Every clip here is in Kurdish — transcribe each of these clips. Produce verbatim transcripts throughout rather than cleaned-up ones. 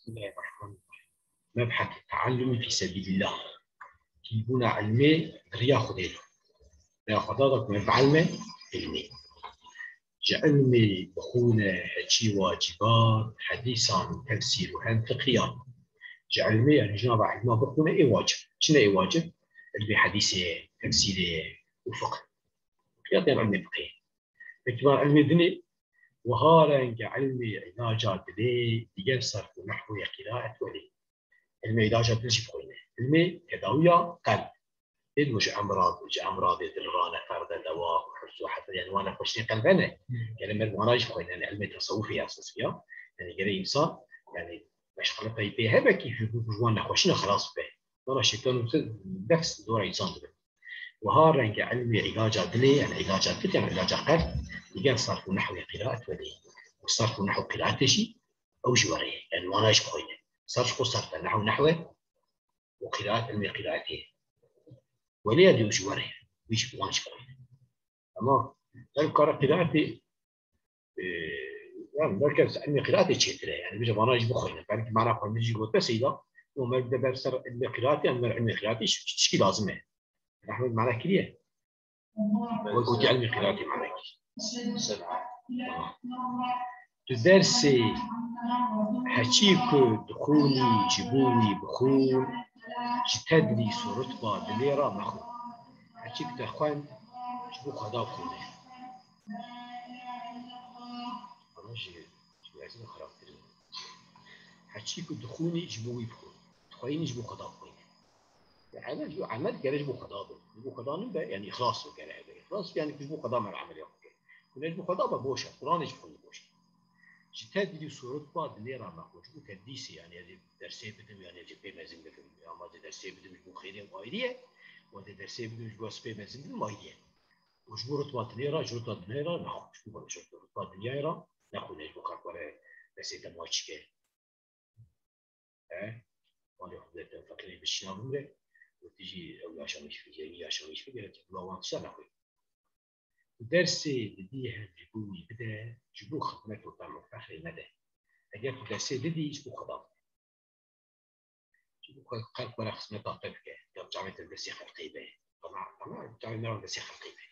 Bismillahirrahmanirrahim. Mebhet teallumî fî sebîlillah. Tîbûna ilmê di riya Xwedê de. Riya Xweda de ku me bielme ilmê. Ji ilmê bixûne heçî wacîbat, hedîsan, tefsîr û hem fiqhiyan. Ji ilmê, yanî ji nava ilma bixûne ê wacib. Çi ne ê wacib? Ilmê hedîsê ye, tefsîrê ye û fiqh. Fiqhiya tên ilmê fiqhê. Peki van ilmê dinê, wiha renge ilmê îlaca dilê, digel sarf û nehwê qîraet welê. Ilmê îlaca dil jî bixwîne. Ilmê tedawiya qelb. Ê, ji emrad, ji emradê dil re ne ferde dewa, hirs û hesed, yani wan nexweşiyê qelbe ne. Gerek meriv wana jî bixwîne, yani ilmê tesewufê esas ya. Yani gerek insan, yani meşxeleta pê hebe ki ji wan nexweşîna xelas be. Dora şeytan û nefs dora insan dibe. Wiha renge ilmê îlaca dilê, yani îlaca dil, yani îlaca qelb, digel sarf û nehwê qîraet welê. Û sarf û nehw qîraetê jî ew jî were ye. Yani wana jî bixwîne. Sarf ji xwe sarf e, nehw nehw e û qîraet ilmê qîraetê ye. Welê ya dî ew jî were ye. Wî jî wan jî bixwîne. Ama her kara qîraetê, e, yani belki ilmê qîraetê çêtir e. Yani bije vana jî bixwîne. Belki mana xwe min jî gote seyda. Û mer bide ber ser ilmê qîraetê, yani mer ilmê qîraetê jî tişkî lazim e. Rehmet mana kiriye. Wek gotiye ilmê qîraetê mana kiriye. Tu dersê heçî ku dixwînî ji bo wî bixwîn, ji tedrîs û rutba dilê re mexwîn. Heçî ku te xwend, ji bo Xweda bixwîne. Ama jî, jî ez xirabtir im. Heçî ku dixwînî ji bo wî bixwîn. Dixwînî ji bo Xweda bixwîne. Emel, emel gere ji bo Xweda be. Ji bo Xweda nibe, yani îxlas be gere hebe. Îxlas yani ji bo Xweda me emel ya xwe. Ku ne ji bo Xweda be boş e. Quranê jî xwînî boş e. Ji tedrîs û rutba dilê re mexwîn. Ji bo tedrîsê, yani ez ê dersê bidim, yani ez ê pê mezin bibim. Ya ma ez ê dersê bidim ji bo xêrê û ayrî ye. Û ez ê dersê bidim ji bo ez pê mezin bibim ayrî ye. Û ji bo rutba dilê re, ji rutba dilê re mexwîn. Ji bo, ji rutba dinyayê re nexwîne, ji bo xelk were destê te maçî ke. E, malê xwe bide te, feqîrê bişîna bimre, û tu jî ew yaşamîş bigere, wî yaşamîş bigere, tu bila wan tişta nexwî. Tu dersê didî hem ji bo wî bide, ji bo xizmet û tem û fexrê mede. Eger tu dersê didî, ji bo Xweda bide. Ji bo xwe, xelk were xizmeta te bike, ya çavê te destê xelkê be. Ama, ama çavê me destê xelkê be.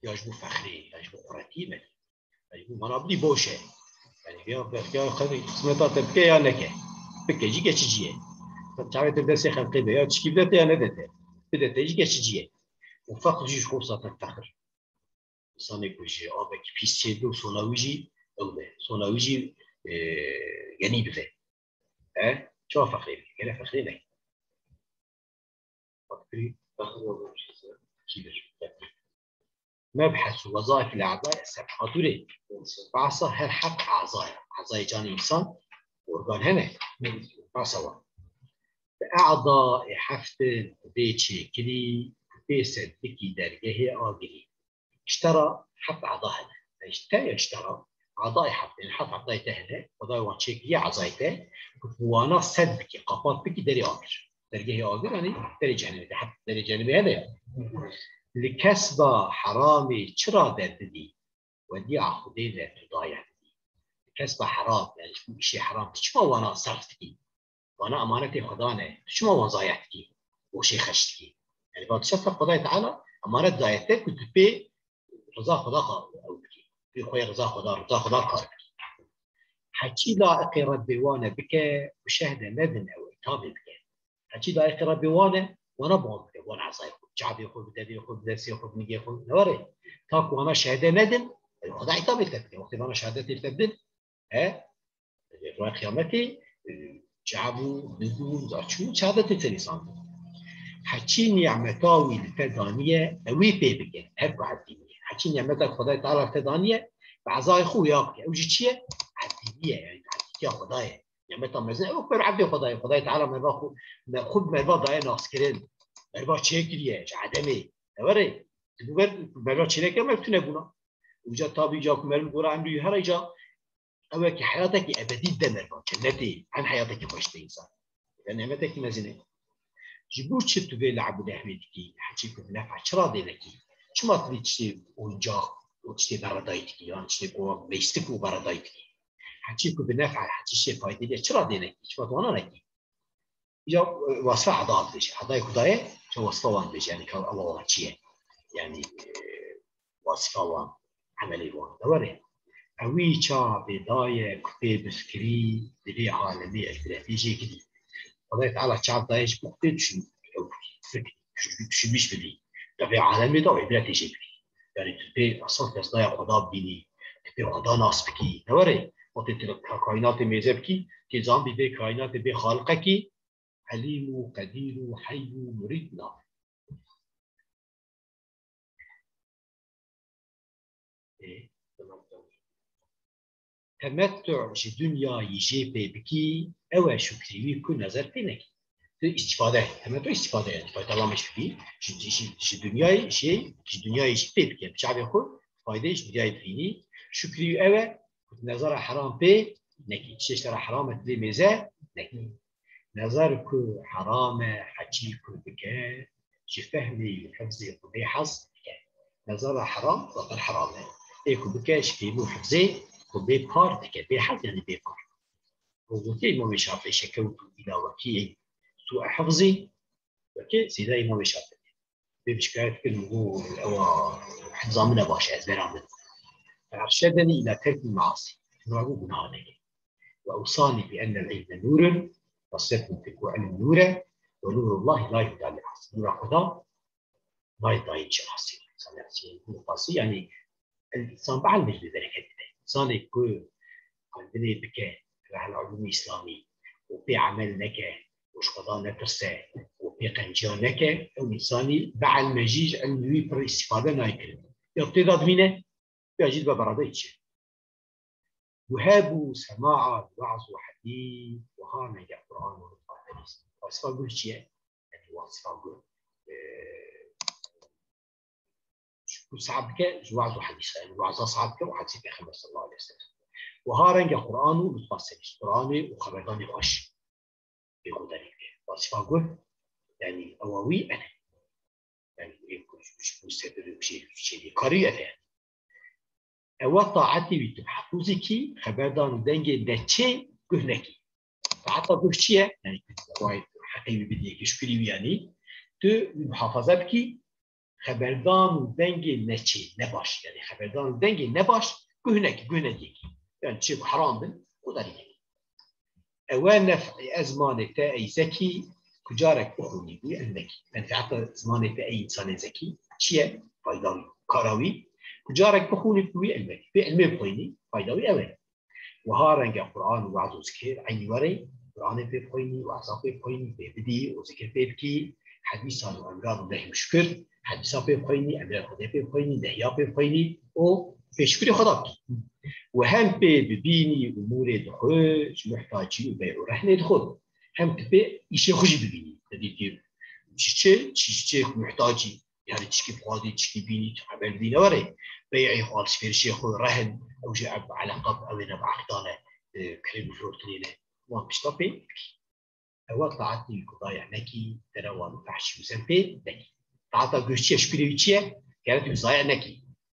Ya ji bo fexrê, ya ji bo quretiyê me. Yani bu mana bidî boş e. Yani ya, ya xizmeta te bike ya neke. Bike jî geçici ye. Çavê te destê xelkê be, ya çikî bide te ya nede te. Bide te jî geçici ye. Û feqir jî ji xwe sate fexir. Însanê ku ji avekî pîs çêdibe û sona wî jî ew be. Sona wî jî, e, genî bibe. E, çawa fexrê be? Gere fexrê neke. Mebhesu wezaifil a'dai seb'a. Hatûrê. Behsa her heft a'zaya. A'zayê canê însan organ hene. Behsa wan. Bi a'dayê heftin bê çêkirî, bê sedikî dergehê agirî. Ji te re heft a'da hene. Ji te ya ji te re a'dayê heft, yani heft a'dayê te hene. Xwedayê wan çêkiriye a'zayê te. Ku bi wana sed bikî, qapat bikî derê agir. Dergehê agir, yani derê cehennemê de, heft derê cehennemê hene ya. Li kesba heramê çira derdidî? Wedîa Xwedê ve tu daye didî. Kesba heram, yani ji bo îşê heram, tu çima wana serf dikî? Wana emanetê Xweda ne. Tu çima wan zayeh dikî? Boşê xerc dikî. Yani, va tu ser Xwedayê Teala emanet daye te ku tu pê riza Xweda xwe ew bikî. Pê xwe yê riza Xweda, riza Xweda kar bikî. Heçî layiqê Rebbê wane bike, bi şehde nedin ew îtabê bike. Heçî layiqê Rebbê wane, wana bi wan bike, wan ezayê xwe, çavê xwe, bi devê xwe, bi destê xwe, bi nigê xwe, ne were. Ta ku wana şehde nedin, ew Xweda îtabê te bike. Wextê wana şehadetê te bidin, he? Roj qiyametê, e, çav û nigû, zaçû, şehadetê te nîsan. Heçî nîmeta wî li te daniye, ewî pê bike, her ku evdî niye. Heçî nîmeta Xwedayê Teala li te daniye, bi ezayê xwe ya bike. Ew jî çi ye? Evdî niye, yani evdîtiya Xwedayê. Nîmeta mezin, ew ber evdê Xwedayê. Xwedayê Teala merva xwe, me-, xwe bi merva daye naskirin. Merva çêkiriye, ji edemê. Ew re, tu bi ber merva çêneke me, tu nebûna. Uca tabî ca ku merim gora emrî her ca, ew wekî heyatekî ebedî de merva, cennetê, em heyatekî xweş de însan. Ve nîmetekî mezin e. Ji bo çi tu vê le'b û lehwê dikî, heçî ku bi nef'a çi radê nekî? Çima tu vê tiştê oyuncak û tiştê beredayî dikî, yan tiştê ku wek leystick û beredayî dikî? Heçî ku bi nef'e, heçî şê faydê de çira dê nekî, çima dwana nekî? Ya, e, wasfa heda dibêje. Hedayê ku daye, çi wasfa wan dibêje, yani ka Allah wan çi ye? Yani, e, wasfa wan, emelê wan. Dewarê. Ewî çavê daye ku pê bifikirî, divê alemê ev direfê jê gidî. Allah Teala çav daye ji bo ku pê düşün-, fikir, düşün-, düşünmüş bibî. Devê alemê da wê direfê jê bibî. Yani tu pê esas destaya Xweda bibînî, tu pê Xweda nas bikî. Dewarê. Wextê tu ka-, kaînatê mêze bikî, tê zan bî vê kaînatê bê xaliqekî, Elîm û Qedîr û Hey û Murîd nabî. Ê, tamam, tamam. Temettu ji dinyayî jê pê bikî, ew e şukrî wî ku nezer pê nekî. Tu îstîfade, temettu îstîfade ye, faydalanmış bikî. Ji, ji, ji dinyayê jê, ji dinyayê jî pê bike, bi çavê xwe faydeyê ji dinyayê bibînî. Şukrî wî ew e, ku tu nezara heram pê nekî. Çi ji te re heram e, tu lê mêze nekî. Nezar ku heram e, heçî ku bike, ji fehmê û hifzê xwe bê hez dike. Nezara heram, zaten heram e. Ê ku bike, ji fehmê û hifzê xwe bê par dike. Bê hez yani bê par. Ku gotiye Îmamê Şafî şekewtu îla wekî su'e hifzî, wekî zêde Îmamê Şafî. Bê şikayet kirin, got, ewa hifza min e baş e, ezbera min. Erşedeni îla terkî measî. Min re got, gunaha neke. Ve ewsani bi ennel ilme nûrun, ve sefû ku ilm nûr e, ve nûrullahî la yuhda li asî. Nûra Xweda nayê dayîn ji asî. Mesela, yani, bu fasî, yani, însan bi ilmê jî bereket dibe. Însanê ku xwendinê bike, rehla ulûmî îslamî, û pê emel neke, û ji Xweda netirse, û pê qenciya neke, ew însanî bi ilme jî ji ilmê wî pir îstîfade nayê kirin. Ya tê de dimîne, ya jî dibe beredeyî çi. Û hebû semaa we'z û hedîs, wiha nege Quran û Qur'an. Wasifa guh çi ye? Yani wasifa guh. Ee, ku saet bike, ji we'z û hedîs, yani we'za saet bike û hedîsê Pêxember sallallahu aleyhi ve sellem. Wiha renge Quran û lutfa serî. Quranê û xeberdanê xweş. Pê xwe derê bike. Wasifa guh, yani ewa wî ene. Yani, ê ku ji bo sedr û çê, çêdî karî ev e. Ewa taetê wî tu hafizî kî, xeberdan û dengê neçê guh nekî. Taeta guh çi ye? Yani, ewa heqê wî bidî, yekî şukrî wî yani, tu wî muhafaza bikî, xeberdan û dengê neçê, nebaş, yani xeberdan û dengê nebaş guh nekî, guh nedî. Yani, çê ku heram bin, xwe derî nekî. Ewe nef'ê ezmanê te ey zekî, ku carek bixwînî bû, em nekî. Menfeeta zimanê te ey însanê zekî çi ye? Fayda wî, kara wî. Ku carek bixwînî bû, em nekî. Pê ilmê bixwînî, fayda wî ew e. Wiha renge Quran û we'z û zikir, eynî were, Quranê pê bixwînî, we'za pê bixwînî, pê bidî û zikir pê bikî, hedîsan û emran û nehy û şukir, hedîsa pê bixwînî, emrê Xwedê pê bixwînî, nehya pê bixwînî û pê şukrê Xweda bikî. Û hem pê bibînî umûrê di xwe ji muhtacî û bey û rehnê di xwe. Hem tu pê îşê xwe jî bibînî. Te dîtî çi çi, çi çi muhtacî, yani çikî bixwazî, çikî bînî, tu xeber bîne were. Bey'ê xwe, alışverişê xwe, rehn, ew jî ev eleqa bi ew ê ne bi eqdane, e, kirê û firotinê ne. Wan pişta pê bikî. Ewa taetî ku dayê nekî, derewa li fehşî û zempê nekî. Taeta guh çi ye, şukrê wî çi ye? Gere tu zayê nekî.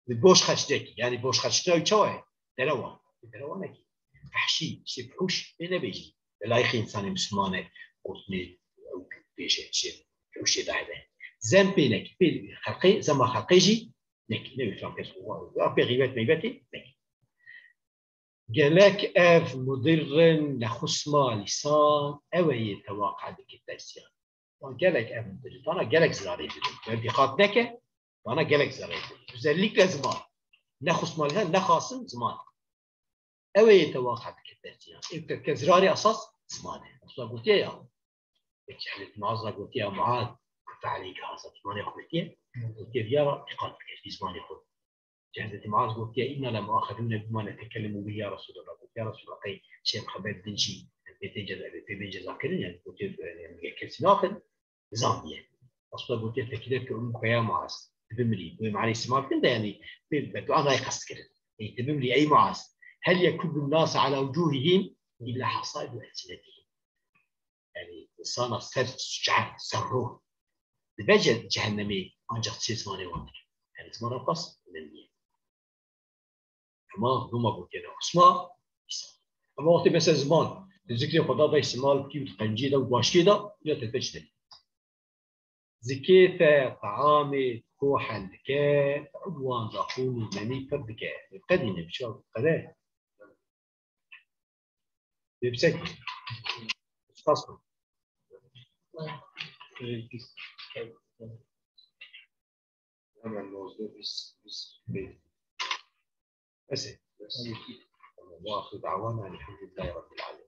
Bi boş xerç nekî. Yani boş xerçkirina wî çawa ye? Derewa. Bi derewa nekî. Fehşî, işte fuhş, pê nebêjî. Li layîqî însanê misilman e, gotinê ew bêje, çi, fuhşê dahebe. Zem pê nekî. Pê xelqê, zema xelqê jî nekî. Ne wî kes, ya pê xîbet meybetê nekî. Gelek ev mudirrin nexusma lîsan, ew ê yê te waqe dike tersiyan. Van gelek ev mudirrin, vana gelek zirarê didin. Ew dîqat neke, vana gelek zirarê didin. Özellikle ziman. Nexusma lîsan, nexasin ziman. Ew ê yê te waqe dike tersiyan. Ev te, te zirarê esas ziman e. Esas gotiye ya. Peki Hazreti Muaz da gotiye, Muaz, kuffe aleyke haza, zimanê xwe gotiye. Gotiye, ya Rab, dîqat bike, dî zimanê xwe. Hazreti Muaz gotiye, "Inna lemuaxezûne bima netekellemu bih ya Resûlallah." Gotiye, "Ya Resûlallah, qey çi em xeber didin jî, em pê tên ceza, em pê bên ceza kirin, yani gotiye, yani, em kesî naxin, zandiye." Resûlallah gotiye, "Fekidet ke ummuke ya Muaz, tu bimirî." Wê manê îstîmal kirin de, yani, pê beddua nayê qest kirin. Ey, tu bimirî, ey Muaz. "Hel yekubbu nase ala wucuhihim illa hasaidu elsinetihim." Yani, insana ser çar, ser ruh. Dibe ce-, cehennemê ancak çê zimanê wan dike. Yani, ziman Abbas, önemli. Ama Roma gotiye ne Osma, İsa. Ama wextê mesela ziman, tu zikrê Xweda de îstimal bikî û di qenciyê de û başkê de, ya te te çi de. Zikê te, teamê, kohen dike, û wan daxûn û menî pir dike. Qedîne, biçav, qede. Bê bisekî. Spas bû. Hemen nozdeh, bîst, bîst. Bes e. Bes. Ve ahiru da'wana elhamdülillahi rabbil alemin.